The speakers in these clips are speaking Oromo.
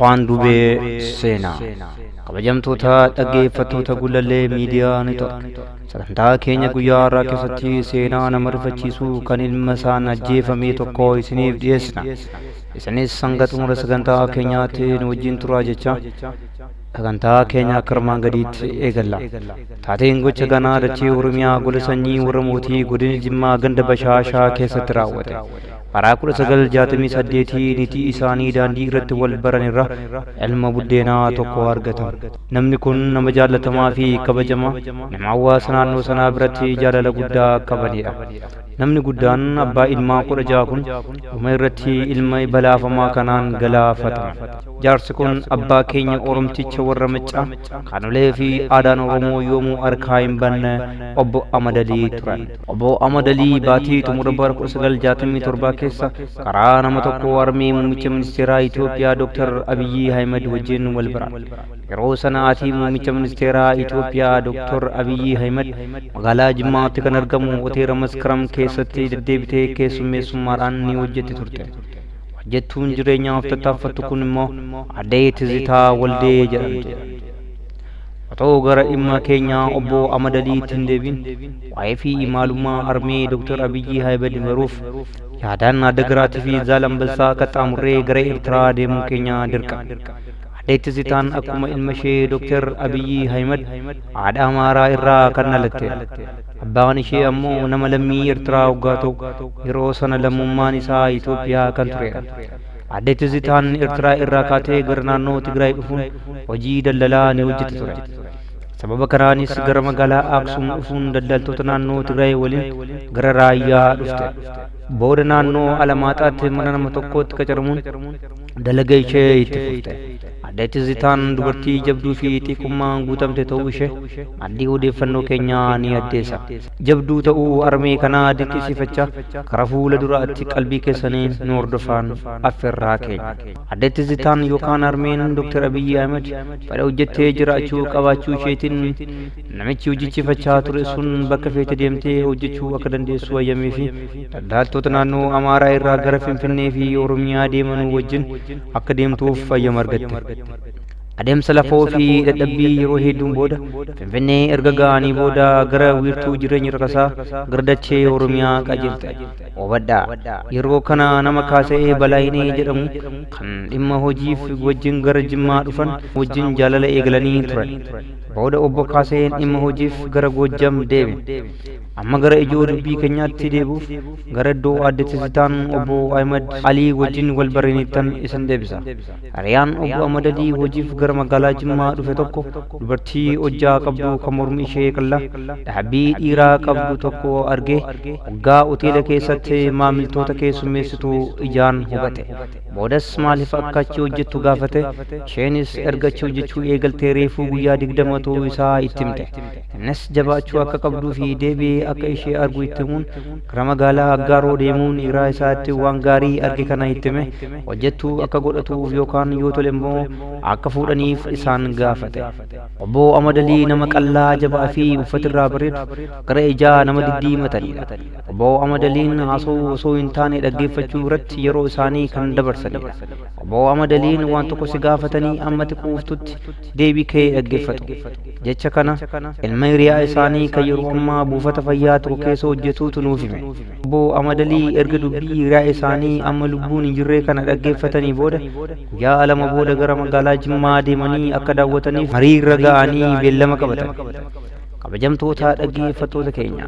Afaan Dubee Seenaa. Kabajamtoota dhaggeeffattoota Gullallee Miidiyaa Network, sagantaa keenya guyyaa har'aa keessatti seenaa nama rifachiisuu kan ilma isaan ajjeefamee tokko isiniif dhiyeessina. Isinis hanga xumura sagantaa keenyaatti nu wajjin turaa jecha sagantaa keenya akka armaan gadiitti eegalla. Taateen gocha kanaa dachee Oromiyaa gola sanyii warra mootii godina Jimmaa ganda Bashaashaa keessatti raawwate. Bara 1968 niitii isaanii daandii irratti wal baran irra ilma buddeenaa tokko argatan. Namni kun nama jaallatamaa fi kabajamaa, nama hawaasa naannoo sanaa biratti jaalala guddaa qabanidha. Namni guddaan abbaa ilmaa 16 kun dhuma irratti ilma balaafamaa kanaan galaafataman. Jaarsi kun abbaa keenya Oromticha warra Maccaa kaanolee fi aadaan Oromoo yoomuu harkaa hin banne obbo Amadalii turan. Obbo Amadalii baatii xumura bara 1967 keessa karaa nama tokko armee muummicha ministeeraa Itoophiyaa Dr. Abiyyi Ahimad wajjin wal baran. Yeroo sana ati muummicha ministeeraa Itoophiyaa Dr. Abiyyi Ahimad magaalaa Jimmaatti kan argamu hoteela Maskaram keessatti deddeebitee keessummeessummaadhaan ni hojjetti turte. Hojjettuun jireenyaaf tattaaffattu kun immoo Addee Tizitaa Waldee jedhamti. Otoo gara dhimma keenyaa obbo Amadaliitti hin deebiin waa'ee fi maalummaa armee Dr. Abiyyi Ahimad baruuf yaadaan Addagaraatii fi Zaalambassaa qaxxaamurree gara Eertiraa deemuu keenya dirqame. Addee Tizitaan akkuma ilma ishee Dr. Abiyyi Ahimad haadha Amaaraa irraa kan dhalattedha. Abbaan ishee ammoo nama lammii Eertiraa hoggaa ta'u yeroo sana lammummaan isaa Itoophiyaa kan turedha. Addee Tizitaan Eertiraa irraa kaatee gara naannoo Tigraay dhufuun hojii daldalaa ni hojjette ture. Sababa kanaanis gara magaalaa Aksum dhufuun daldaltoota naannoo Tigraay waliin gara Raayyaa dhufte. Booda naannoo Alamaaxaatti mana nama tokkootti qacaramuun dalaga ishee itti fufte. Addee Tizitaan dubartii jabduu fi xiiqummaan guutamte ta'uu ishee maddii odeeffannoo keenyaa ni addeessa. Jabduu ta'uu armee kanaa dinqisiifachaa karaa fuula duraatti qalbii keessaniin nu hordofaan affeerraa keenya. Addee Tizitaan yookaan armeen Dr. Abiyyi Ahimad fedha hojjettee jiraachuu qabaachuu isheetiin namichi hojjechifachaa ture sun bakka feete deemtee hojjechuu akka dandeessu hayyamee fi daldaltoota naannoo Amaaraa irraa gara Finfinnee fi Oromiyaa deemanuu wajjin akka deemtuuf hayyama argatte. Adeemsa lafoo fi dadhabbii yeroo hedduun booda Finfinnee erga ga'anii booda gara wiirtuu jireenya rakasaa gara dachee Oromiyaa qajeelte. Hubadhaa, yeroo kana nama Kaasa'ee Balaayinee jedhamu kan dhimma hojiif wajjin gara Jimmaa dhufan wajjin jaalala eegalanii turan. Booda obbo Kaasa'een dhimma hojiif gara Goojjam deeme. Amma gara ijoo dubbii keenyaatti deebi'uuf gara iddoo Aadde Tizitaan obbo Ahimad Alii wajjin wal baraniittan isin deebisa. Hiriyaan obbo Ahmad Alii hojiif gara magaalaa Jimmaa dhufe tokko dubartii hojjaa qabdu kan mormi ishee qallaa dhaabbii dhiiraa qabdu tokko argee hoggaa hoteela keessatti maamiltoota keessummeessitu ijaan hubate. Boodas maaliif akka achi hojjettu gaafate, isheenis erga achi hojjechuu eegaltee reefuu guyyaa 20 ta'uu isaa itti himte. Innis jabaachuu akka qabduu fi deebi'ee akka ishee argu itti himuun gara magaalaa Aggaaroo deemuun hiriyaa isaatti waan gaarii arge kana itti hime, hojjettuu akka godhatuuf yookaan yoo tole immoo akka fuudhaniif isaan gaafate. Obbo Amadalii nama qallaa jabaa fi uffatirraa bareedu gara ijaa nama diddiimatanidha. Obbo Amadaliin haasa'uu osoo hin taane dhaggeeffachuu irratti yeroo isaanii kan dabarsanidha. Obbo Amadaliin waan tokko si gaafatanii amma quuftutti deebii kee dhaggeeffatu. Jecha kana ilma hiriyaa isaanii kan yeroo ammaa buufata fayyaa tokko keessa hojjetuutu nuuf hime. Obbo Amadalii erga dubbii hiriyaa isaanii amma lubbuun hin jirree kana dhaggeeffatanii booda guyyaa 2 booda gara magaalaa Jimmaa deemanii akka daawwataniif marii irra ga'anii beellama qabatan. Kabajamtoota dhaggeeffattoota keenya,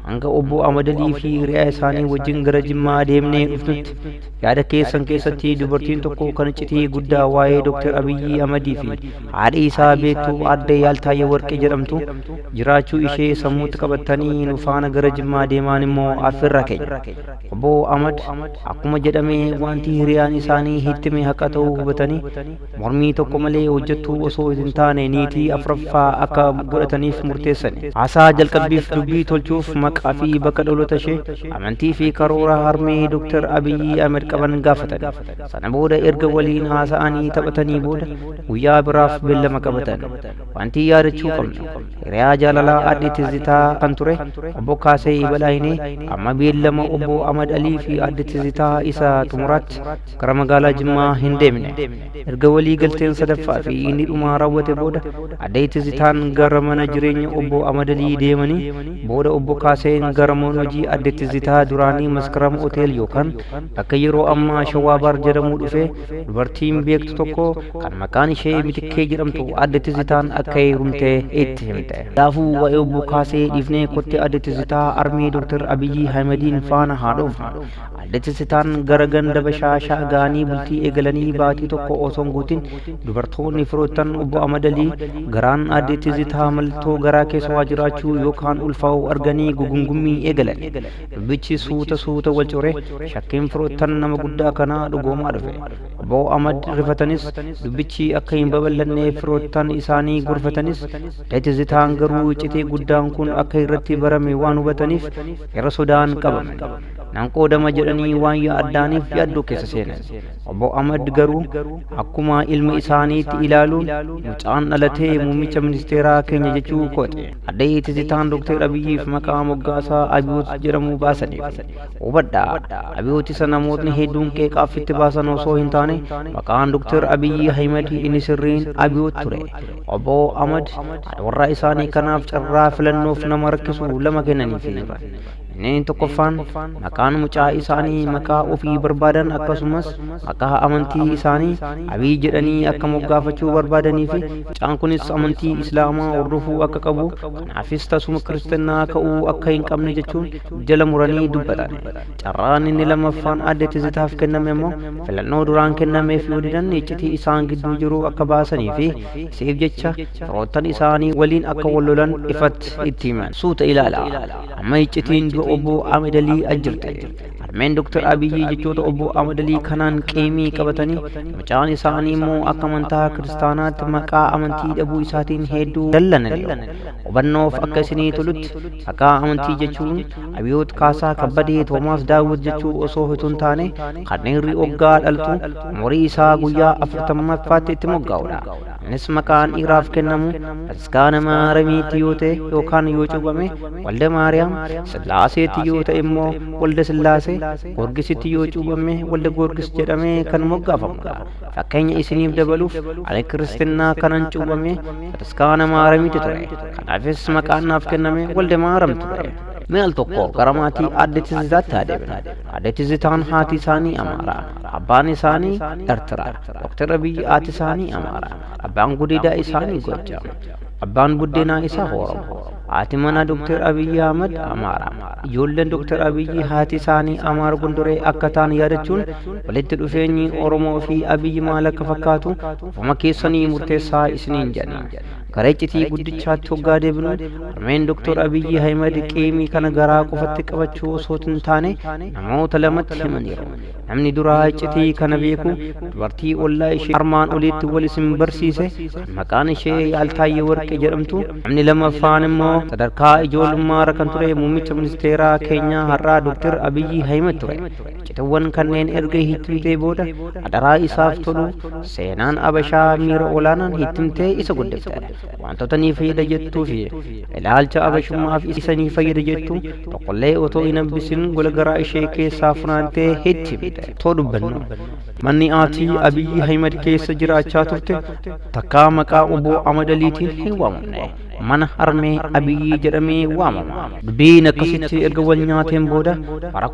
hanga obbo Amadalii fi hiriyaa isaanii wajjin gara Jimmaa deemnee dhufnutti yaada keessan keessatti dubartiin tokko kan iccitii guddaa waa'ee Dr. Abiyyi Ahmadii fi haadha isaa beektuu Aadde Yaaltaayee Warqee jedhamtu jiraachuu ishee sammuutti qabattanii nu faana gara Jimmaa deemaan immoo affeerraa keenya. Obbo Ahmad akkuma jedhame wanti hiriyaan isaanii itti hime haqa ta'uu hubatanii mormii tokko malee hojjettuu osoo hin taane niitii afuraffaa akka godhataniif murteessan. Haasaa jalqabbiif dubbii tolchuuf maqaa maqaa fi bakka dhaloota ishee, amantii fi karoora harmee Dr. Abiyyi Ahmed qaban gaafatan. Sana booda erga waliin haasa'anii taphatanii booda guyyaa biraaf beellama qabatan. Wanti yaadachuu qabnu, hiriyaa jaalalaa Aadde Tizitaa kan ture Obbo Kaasee Balaayinee amma beellama Obbo Ahmad Alii fi Aadde Tizitaa isa xumuraatti gara magaalaa Jimmaa hin deemne. Erga walii galteen sadaffaa fi inni dhumaa raawwate booda Aadde Tizitaan gara mana jireenya Obbo Ahmad Alii deemanii booda Obbo Kaaseen gara mana hojii Aadde Tizitaa duraanii Maskaram Hotel yookaan bakka yeroo ammaa Shawaa Baar jedhamu dhufee dubartiin beektu tokko kan maqaan ishee Mitikkee jedhamtu Aadde Tizitaan akka heerumte itti himte. Kanaafuu waa'ee Obbo Kaasee dhiifnee kottee Aadde Tizitaa armee Dr. Abiyyi Ahmediin faana haa dhoofnu. Aadde Tizitaan gara ganda Bashaashaa ga'anii bultii eegalanii baatii tokko osoo hin guutin dubartoonni firoottan Obbo Ahmad Alii garaan Aadde Tizitaa mallattoo garaa keessa waa jiraachuu yookaan ulfaa'uu arganii gugungummii eegalan. Dubbichi suuta suuta wal core, shakkiin firoottan nama guddaa kanaa dhugoomaa dhufe. Obbo Ahmad rifatanis dubbichi akka hin babal'anne firoottan isaanii gorfatanis, Aadde Tizitaan garuu iccitii guddaan kun akka irratti barame waan hubataniif irra sodaan qabaman. Nan qoodama jedhanii waan yaaddaaniif yaaddoo keessa seenan. Obbo Ahmad garuu akkuma ilma isaaniitti ilaaluun mucaan dhalatee muummicha ministeeraa keenya jechuu koote. Aadde Tizitaan Dr. Abiyyiif maqaa moggaasaa Abiyoot jedhamu baasaniif. Hubadhaa, Abiyoot isa namootni hedduun qeeqaaf itti baasan osoo hin taane maqaan Dr. Abiyyi Ahimad inni sirriin Abiyoot ture. Obbo Ahmad haadha warraa isaanii kanaaf carraa filannoof nama rakkisu lama kennaniifii turan. Inni tokkoffaan maqaan mucaa isaanii maqaa ofii barbaadan akkasumas maqaa amantii isaanii Abiy jedhanii akka moggaafachuu barbaadanii fi mucaan kunis amantii Islaamaa hordofuu akka qabu, kanaafis tasuma kiristinnaa ka'uu akka hin qabne jechuun jala muranii dubbatan. Carraan inni lammaffaan Aadde Tizitaaf kenname immoo filannoo duraan kennameef yoo didan iccitii isaan gidduu jiru akka baasanii fi isiif jecha firoottan isaanii waliin akka wal lolan ifatti itti himan. Suuta ilaala. Amma iccitiin du'a Obbo Ahmed Alii ajjirte. Harmeen Dr. Abiyyi jechoota Obbo Ahmed Alii kanaan qeemii qabatanii mucaan isaanii immoo akka amantaa kiristaanaatti maqaa amantii dhabuu isaatiin hedduu dallananiiru. Hubannoof akka isinii tolutti, maqaa amantii jechuun Abiyoot Kaasaa Kabbadee Toomaas Daawwit jechuu osoo hin taane kan dhiirri oggaa dhaltu umurii isaa guyyaa 40ffaatti itti moggaa'udha. Innis maqaan dhiiraaf kennamu Bataskaana Maaramiitti yoo ta'e yookaan yoo cuuphame Walda Maariyaam, Sillaaseetti yoo ta'e immoo Walda Sillaasee, Goorgisitti yoo cuuphame Walda Goorgis jedhamee kan moggaafamudha. Fakkeenya isiniif dabaluuf, ani kiristinnaa kanan cuuphame Bataskaana Maaramiitti ture. Kanaafis maqaan naaf kenname Walda Maaram ture. Mee al tokko gara maatii Aadde Tizitaatti haa deebinu. Aadde Tizitaan haati isaanii Amaara, abbaan isaanii Ertiraa. Dr. Abiyyi haati isaanii Amaara, abbaan gudeedaa isaanii Goojjam, abbaan buddeenaa isaa Oromoo. Haati manaa Dr. Abiyyi Ahmad Amaara. Ijoolleen Dr. Abiyyi haati isaanii Amaara Gondoree akka ta'an yaadachuun walitti dhufeenyi Oromoo fi Abiyyi maal akka fakkaatu ofuma keessanii murteessaa isiniin jenna. Gara iccitii guddichaatti hoggaa deebinu, harmeen Dr. Abiyyi Ahimad qiimii kana garaa qofatti qabachuu osoo hin taane namoota lamatti himaniiru. Namni duraa iccitii kana beeku dubartii ollaa ishee armaan oliitti wal isin barsiise kan maqaan ishee Yaaltaayyee Warqee jedhamtu. Namni lammaffaan immoo sadarkaa ijoollummaarra kan ture muummicha ministeeraa keenyaa har'aa Dr. Abiyyi Ahimad ture. Iccitiiwwan kanneen erga hittimtee booda adaraa isaaf tolu seenaan Abashaa miira olaanaan hittimtee isa guddifte. Wantoota ni fayyada jettuu fi ilaalcha Abashummaaf isa ni fayyada jettu tokkollee otoo hin hambisin gola garaa ishee keessaa funaantee itti himte. Too dubbannu, manni aatii Abiyyi Ahimad keessa jiraachaa turte takkaa maqaa Obbo Ahmad Aliitiin hin waamamne. Mana harmee Abiyyi jedhamee waamama. Dubbiin akkasitti erga wal nyaateen booda bara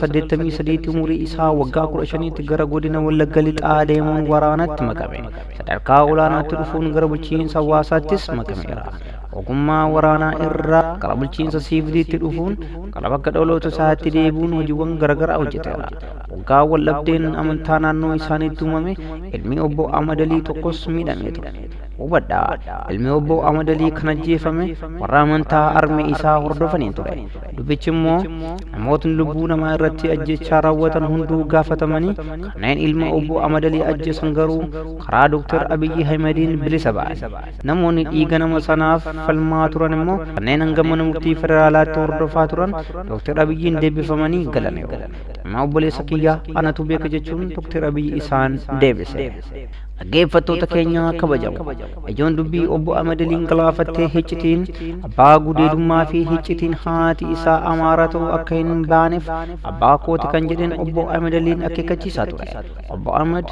1983 umurii isaa waggaa 15tti gara godina Wallagga Lixaa deemuun waraanatti makame. Sadarkaa olaanaatti dhufuun gara bulchiinsa hawaasaattis makameera. Ogummaa waraanaa irraa gara bulchiinsa siiviliitti dhufuun gara bakka dhaloota isaatti deebi'uun hojiiwwan garaagaraa hojjeteera. Waggaa waldhabdeen amantaa naannoo isaaniitti uumame ilmi Obbo Ahmad Alii tokkos miidhamee ture. Hubadhaa, ilmi Obbo Ahmad Alii kan ajjeefame warra amantaa harmee isaa hordofaniin ture. Dubbichi immoo namootni lubbuu namaa irratti ajjechaa raawwatan hunduu gaafatamanii kanneen ilma Obbo Ahmad Alii ajjeesan garuu karaa Dr. Abiyyi Ahimadiin bilisa ba'an. Namoonni dhiiga nama sanaaf falmaa turan immoo kanneen hanga mana murtii federaalaatti hordofaa turan Dr. Abiyyiin deebifamanii galaniiru. Dhimma obboleessa kiyyaa anatu beeka jechuun Dr. Abiyyi isaan deebise. Dhaggeeffattoota keenya kabajamoo, ijoon dubbii obbo Ahmad Aliin galaafattee hiccitiin abbaa gudeedummaa fi hiccitiin haati isaa Amaaraa ta'uu akka hin baaneef abbaa kooti kan jedheen obbo Ahmad Aliin akeekkachiisaa ture. Obbo Ahmad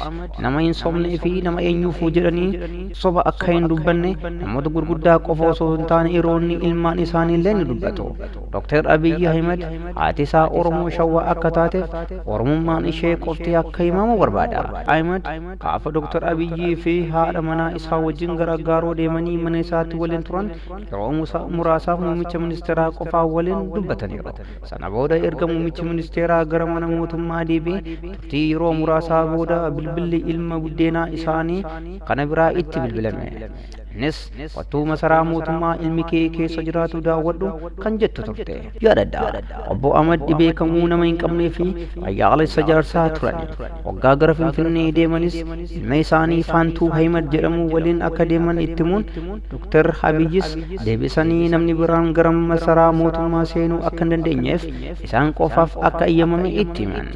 nama hin sobnee fi nama eenyuufuu jedhanii soba akka hin dubbanne namoota gurguddaa qofa osoo hin taane dhiironni ilmaan isaanii illee ni dubbatu. Dr. Abiyyi Ahimad haati isaa Oromoo Shawwaa akka taateef Oromummaan ishee qofti akka himamu barbaada. Ahimad gaafa Dr. Abiyyii fi haadha manaa isaa wajjin gara Aggaaroo deemanii mana isaatti waliin turan yeroo muraasaaf muummicha ministeeraa qofaa waliin dubbataniiru. Sana booda erga muummichi ministeeraa gara mana mootummaa deebi'ee turtii yeroo muraasaa booda bilbilli ilma buddeenaa isaanii kana biraa itti bilbilame. Innis wattuu masaraa mootummaa ilmi kee keessa jiraatu daawwadhu kan jettu turte. Yaadadha. Obbo Ahmad dhibee kamuu nama hin qabnee fi fayyaalessa jaarsaa turani. Waggaa gara Finfinnee deemanis ilma isaanii Faantuu Ahimad jedhamu waliin akka deeman itti himuun Dr. Abiyyis deebisanii namni biraan gara masaraa mootummaa seenuu akka hin dandeenyeef isaan qofaaf akka eeyyamame itti himan.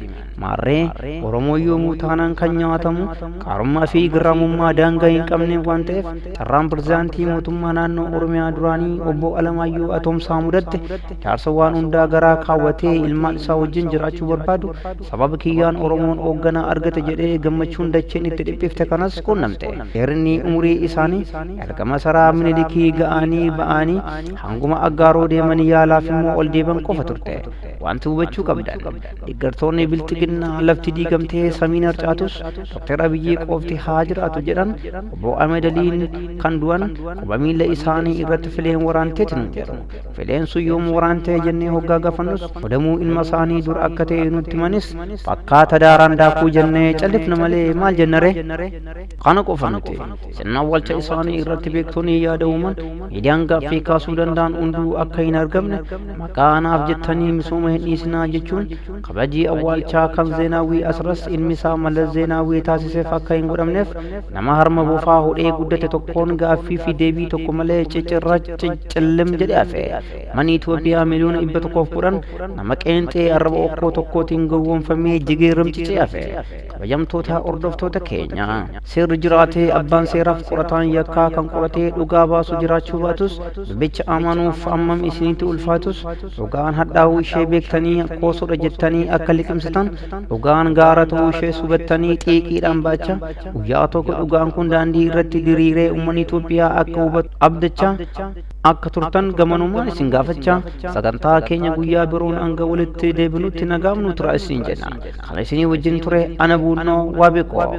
Maarree Oromoo yoomuu taanaan kan nyaatamu qaarummaa fi garraamummaa daangaa hin qabne waan ta'eef carraan pirezidaantii mootummaa naannoo Oromiyaa duraanii obbo Alamaayyoo Atoomsaa mudatte jaarsa waan hundaa garaa kaawwatee ilmaan isaa wajjin jiraachuu barbaadu sababa kiyyaan Oromoon hoogganaa argate jedhee gammachuun dacheen itti dhiphifte kanas quunnamte. Dheerinni umurii isaanii erga masaraa Minilikii ga'anii ba'anii hanguma Aggaaroo deemanii yaalaaf immoo ol deeban qofa turte. Wanti hubachuu qabdan deeggartoonni bilxiginnaa lafti diigamtee samiin harcaatus Dr. Abiyyi qofti haa jiraatu jedhan obbo Ahmed Aliin kan du'an quba miila isaanii irratti fileen waraanteeti nuun jedhu. Fileen sun yoom waraantee jennee hoggaa gaafannus qodamuu ilma isaanii dura akka ta'e nutti himanis fakkaata daaraan daakuu jennee callifna malee maal jennare? Kana qofa miti. Sirna awwaalcha isaanii irratti beektonni yaada uuman miidiyaan gaaffii kaasuu danda'an hunduu akka hin argamne maqaa anaaf jettanii misooma hin dhiisinaa jechuun kabajii awwaalchaa kan Zeenaawwii Asras ilmi isaa Mallas Zeenaawwii taasiseef akka hin godhamneef nama harma bofaa hudhee guddate tokkoon gaaffii fi deebii tokko malee cicirra ciccillim jedhee hafe. Manni Itoophiyaa miliyoona 110 nama qeenxee arraba okkoo tokkootiin gowwoomfamee jigee rimcicee hafe. Kabajamtoota hordoftoota keenya, seerri jiraatee abbaan seeraaf qorataan yakkaa kan qoratee dhugaa baasu jiraachuu baatus dubbicha amanuuf ammam isinitti ulfaatus dhugaan hadhaa'uu ishee beektanii koosodha jettanii akka liqimsitan dhugaan gaara ta'uu ishee hubattanii xiiqiidhaan baacha guyyaa tokko dhugaan kun daandii irratti diriiree uummanni Itoophiyaa akka hubatu abdachaa akka turtan gamanumaan isin gaafachaa sagantaa keenya guyyaa biroon hanga walitti deebinutti nagaan nu tura isin jenna. Kana isinii wajjin ture ana Buunnoo Waabekoo.